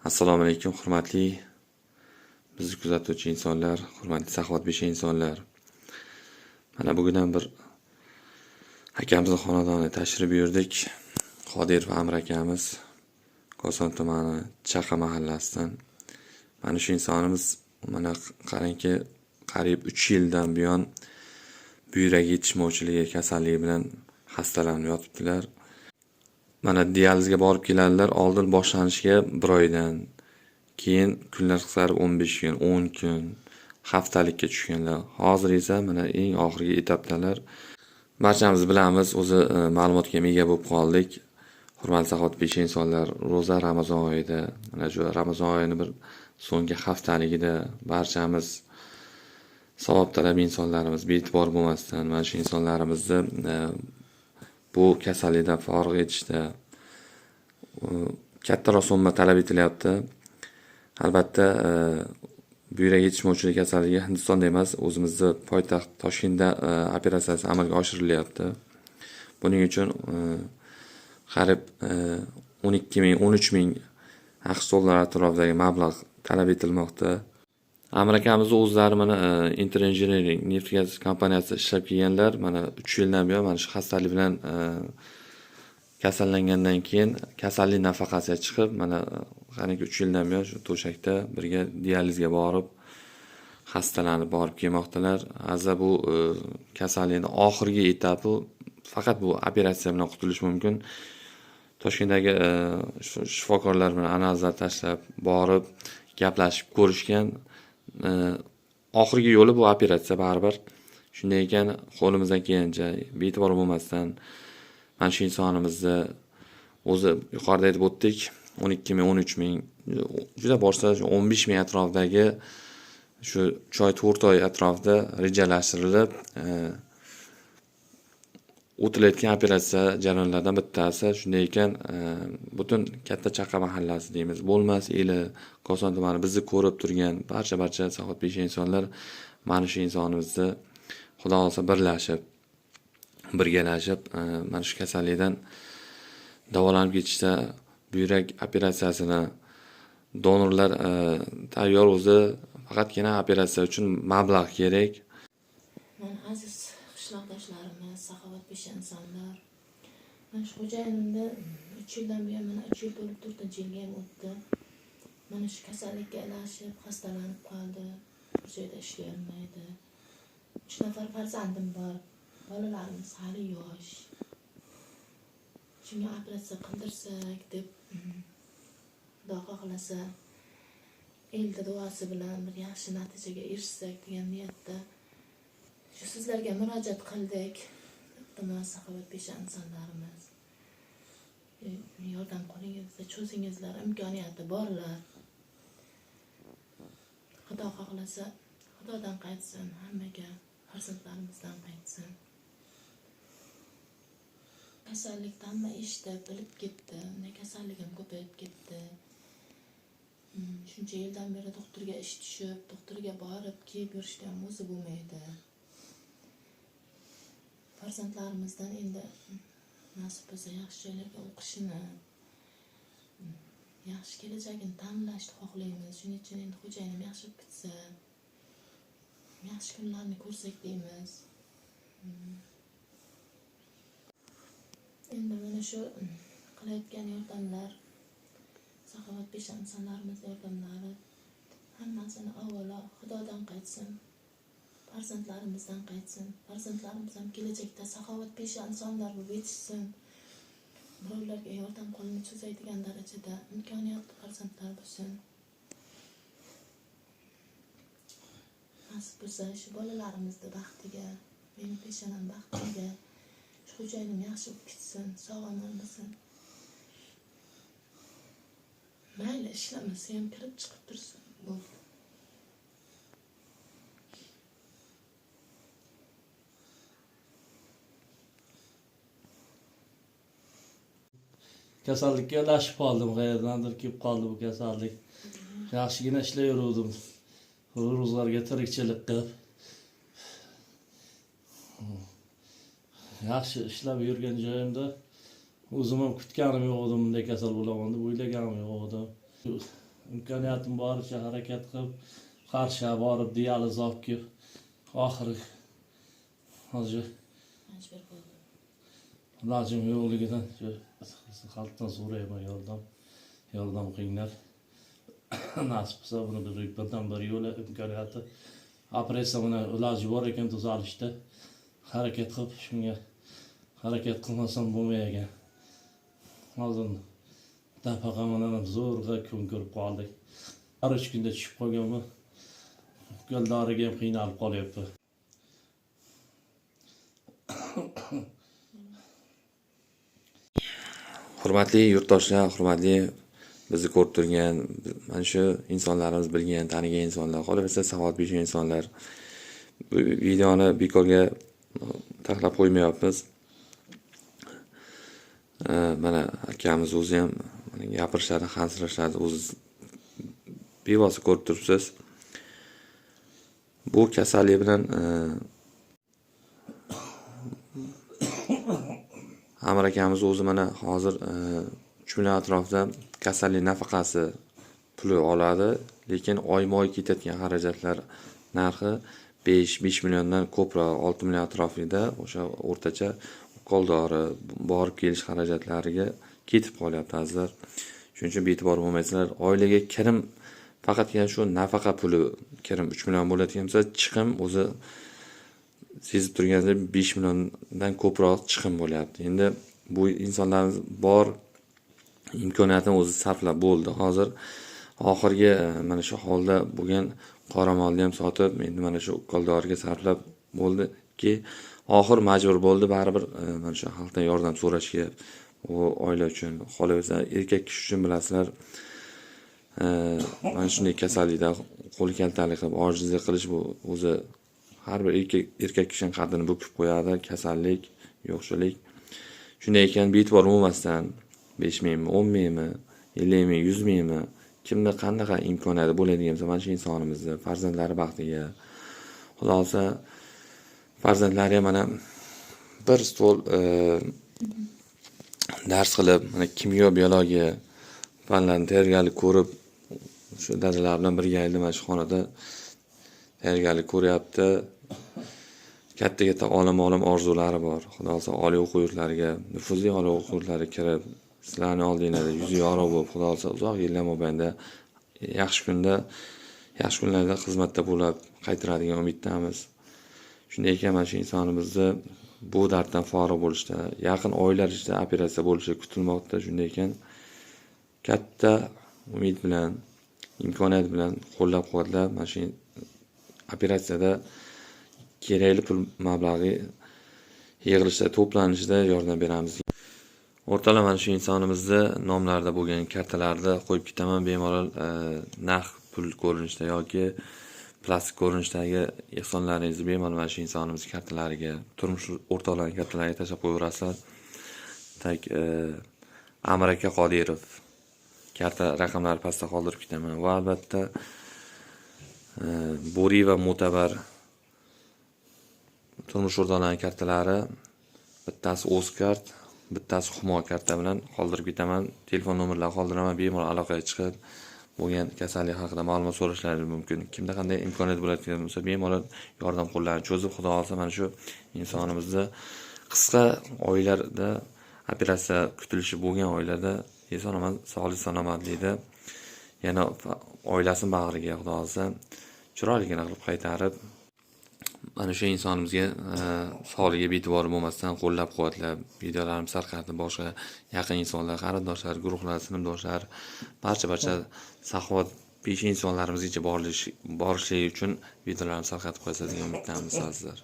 Assalomu alaykum, hurmatli bizni kuzatuvchi insonlar, hurmatli saxovatpesha insonlar. Mana bugun ham bir akamizni xonadoniga tashrif buyurdik. Qodirov Amir akamiz Koson tumani Chaqa mahallasidan. Mana shu insonimiz mana qarangki, qariyb 3 yildan buyon buyrak yetishmovchiligi kasalligi bilan xastalanib yotibdilar. Mana dializga borib keladilar, oldin boshlanishiga 1 oydan, keyin kunlar qisqarib 15 kun, 10 kun, haftalikka tushganlar. Hozir esa mana eng oxirgi etapdalar. Barchamiz bilamiz, o'zi ma'lumotga ham ega bo'lib qoldik. Hurmatli saxovatpesha insonlar, ro'za Ramazon oyida, mana shu Ramazon oyini bir so'nggi haftaligida barchamiz savob talab insonlarimiz bee'tibor bo'lmasdan mana shu insonlarimizni bu kasallikdan forig' etishda kattaroq summa talab etilyapti. Albatta, buyrak yetishmovchiligi kasalligi Hindistonda emas, o'zimizni poytaxt Toshkentda operatsiyasi amalga oshirilyapti. Buning uchun qariyb 12 ming, 13 ming AQSh dollari atrofidagi mablag' talab etilmoqda. Amir akamizni o'zlari mana Inter Engineering neft gaz kompaniyasida ishlab kelganlar. Mana 3 yildan buyon mana shu xastalik bilan kasallangandan keyin kasallik nafaqasiga chiqib, mana qarangki 3 yildan buyon shu to'shakda birga dializga borib, xastalanib borib kelmoqdalar. Aza bu kasallikning oxirgi etapi faqat bu operatsiya bilan qutulish mumkin. Toshkentdagi shifokorlar bilan analizlar tashlab, borib, gaplashib ko'rishgan. Oxirgi yo'li bu operatsiya baribir. Shunday ekan, qo'limizdan kelgancha bee'tibor bo'lmasdan mana shu insonimizni o'zi yuqorida aytib o'tdik, 12 ming, 13 ming, juda borsa 15 ming atrofidagi shu 3 oy, 4 oy atrofida rejalashtirilib o'tilayotgan operatsiya jarayonlaridan bittasi. Shunday ekan, butun Katta Chaqa mahallasi deymiz, bo'lmas eli, Koson tumani bizni ko'rib turgan barcha saxovatpesha insonlar mana shu insonimizni Xudo xohlasa birlashib, birgalashib, mana shu kasallikdan davolanib ketishda buyrak operatsiyasini donorlar tayyor o'zi, faqatgina operatsiya uchun mablag' kerak. Mana aziz qishloqdoshlarimiz, saxovatpesha insonlar. Mana shu xo'jayinimda 3 yildan buyon, mana 3 yil bo'lib 4-yilga ham o'tdi. Mana shu kasallikka ilashib, xastalanib qoldi. Bir joyda ishlay olmaydi. 3 nafar farzandim bor. Bolalarimiz hali yosh. Shunga operatsiya qildirsak deb, Xudo xohlasa elda duosi bilan bir yaxshi natijaga erishsak degan niyatda shu sizlarga murojaat qildik. Iltimos, saxovatpesha insonlarimiz, yordam qo'lingizni cho'zingizlar, imkoniyati borlar. Xudo xohlasa Xudodan qaytsin hammaga, farzandlarimizdan qaytsin. Kasallikdan hamma eshitib, bilib ketdi. Unday kasalligim ko'payib ketdi. Shuncha yildan beri doktorga ish tushib, doktorga borib, kelib yurishga ham o'zi bo'lmaydi. Farzandlarimizdan endi nasib bo'lsa yaxshi joylarga o'qishini, yaxshi kelajagini ta'minlashni xohlaymiz. Shuning uchun endi xo'jayinim yaxshi bo'lib ketsa, yaxshi kunlarni ko'rsak deymiz. Endi mana shu qilayotgan yordamlar, saxovatpesha insonlarimiz yordamlari hammasini avvalo Xudodan qaytsin, farzandlarimizdan qaytsin. Farzandlarimiz ham kelajakda saxovatpesha insonlar bo'lib yetishsin. Birovlarga yordam qo'lini cho'zadigan darajada imkoniyatli farzandlar bo'lsin. Nasib bo'lsa shu bolalarimizni baxtiga, meni peshonam baxtiga, shu xo'jayinim yaxshi bo'lib ketsin, sog'-omon bo'lsin. Mayli ishlamasa ham kirib chiqib tursin, bo'ldi. Kasallikka ilashib qoldim, qayerdandir kelib qoldi bu kasallik. Yaxshigina ishlayverdim. Ro'zg'orga tirikchilik qilib. Yaxshi ishlab yurgan joyimda o'zim ham kutganim yo'q edi bunday kasal bo'laman deb o'ylaganim yo'q edim. Imkoniyatim boricha harakat qilib, Qarshiga borib dializ olib kelib, oxiri hozir Majbur bo'ldim. Ilojim yo'qligidan shu xalqdan so'rayman yordam. Yordam qilinglar. Nasib qilsa buni bir birdan bir yo'li, imkoniyati operatsiya bilan iloji bor ekan tuzalishda. Harakat qilib, shunga harakat qilmasam bo'lmay ekan. Hozir nafaqa bilan ham zo'rg'a kun ko'rib qoldik. Har 3 kunda tushib qolganman. Ukol doriga ham qiynalib qolyapti. Hurmatli yurtdoshlar, hurmatli bizni ko'rib turgan, mana shu insonlarimiz bilgan, tanigan insonlar, qolaversa saxovatpesha insonlar. Bu videoni bekorga taxlab qo'ymayapmiz. Mana akamiz o'zi ham mana gapirishadi, hansirashadi, o'zi bevosita ko'rib turibsiz. Bu kasallik bilan Amir akamiz o'zi mana hozir 3 million atrofida kasallik nafaqasi puli oladi, lekin oyma-oy ketayotgan xarajatlar narxi 5 milliondan ko'proq, 6 million atrofida o'sha o'rtacha ukol dori, borib kelish xarajatlariga ketib qolyapti azizlar. Shuning uchun bee'tibor bo'lmaysizlar. Oilaga kirim faqatgina shu nafaqa puli kirim 3 million bo'ladigan bo'lsa, chiqim o'zi sezib turganingizdek 5 milliondan ko'proq chiqim bo'lyapti. Endi bu insonlarimiz bor imkoniyatini o'zi sarflab bo'ldi. Hozir oxirgi mana shu holda bo'lgan qoramolni ham sotib, endi mana shu ukol doriga sarflab bo'ldiki, oxir majbur bo'ldi baribir mana shu xalqdan yordam so'rashga u oila uchun, qolaversa erkak kishi uchun bilasizlar, mana shunday kasallikda qo'l kaltalik qilib ojizlik qilish bu o'zi har bir erkak kishining qaddini bukib qo'yadi, kasallik, yo'qchilik. Shunday ekan bee'tibor bo'lmasdan 5 mingmi, 10 mingmi, 50 ming, 100 mingmi, kimda qanaqa imkoniyati bo'ladigan bo'lsa, mana shu insonimizni farzandlari baxtiga, Xudo xohlasa farzandlari ham mana bir stol dars qilib, mana kimyo, biologiya fanlarini tayyorgarlik ko'rib, shu dadalar bilan birgalikda mana shu xonada tayyorgarlik ko'ryapti. Katta-katta olim-olim orzulari bor. Xudo xohlasa oliy o'quv yurtlariga, nufuzli oliy o'quv yurtlariga kirib, sizlarning oldingizda yuzi yorug' bo'lib, Xudo xohlasa uzoq yillar mobaynida yaxshi kunda, yaxshi kunlarda xizmatda bo'lib qaytaradigan umiddamiz. Shunday ekan mana shu insonimizni bu darddan forig' bo'lishda, yaqin oylar ichida operatsiya bo'lishi kutilmoqda. Shunday ekan katta umid bilan, imkoniyat bilan qo'llab-quvvatlab mana shu operatsiyada kerakli pul mablag'i yig'ilishda, to'planishida yordam beramiz. O'rtalar mana shu insonimizni nomlarida bo'lgan kartalarni qo'yib ketaman, bemalol naqd pul ko'rinishida yoki plastik ko'rinishdagi ehsonlaringizni bemalol mana shu insonimiz kartalariga, turmush o'rtoqlarining kartalariga tashlab qo'yaverasizlar. Tak Amir aka Qodirov karta raqamlari pastda qoldirib ketaman va albatta Bo'ri va Mo'tabar turmush o'rtoqlarining kartalari, bittasi O'zkart, bittasi Humo karta bilan qoldirib ketaman. Telefon nomerlarini qoldiraman, bemalol aloqaga chiqib bo'lgan kasallik haqida ma'lumot so'rashlari mumkin. Kimda qanday imkoniyat bo'ladigan bo'lsa, bemalol yordam qo'llarini cho'zib, Xudo xohlasa mana shu insonimizni qisqa oylarda operatsiya kutilishi bo'lgan oylarda eson-omon, sog'lik salomatlikda yana oilasini bag'riga Xudo xohlasa chiroyligini qilib qaytarib, mana shu insonimizga sog'ligiga bee'tibor bo'lmasdan qo'llab-quvvatlab, videolarimizni tarqatib, boshqa yaqin insonlar, qarindoshlar, guruhlar, sinfdoshlar, barcha saxovatpesha insonlarimizgacha borishligi uchun videolarimizni tarqatib qo'yasiz degan umiddamiz azizlar.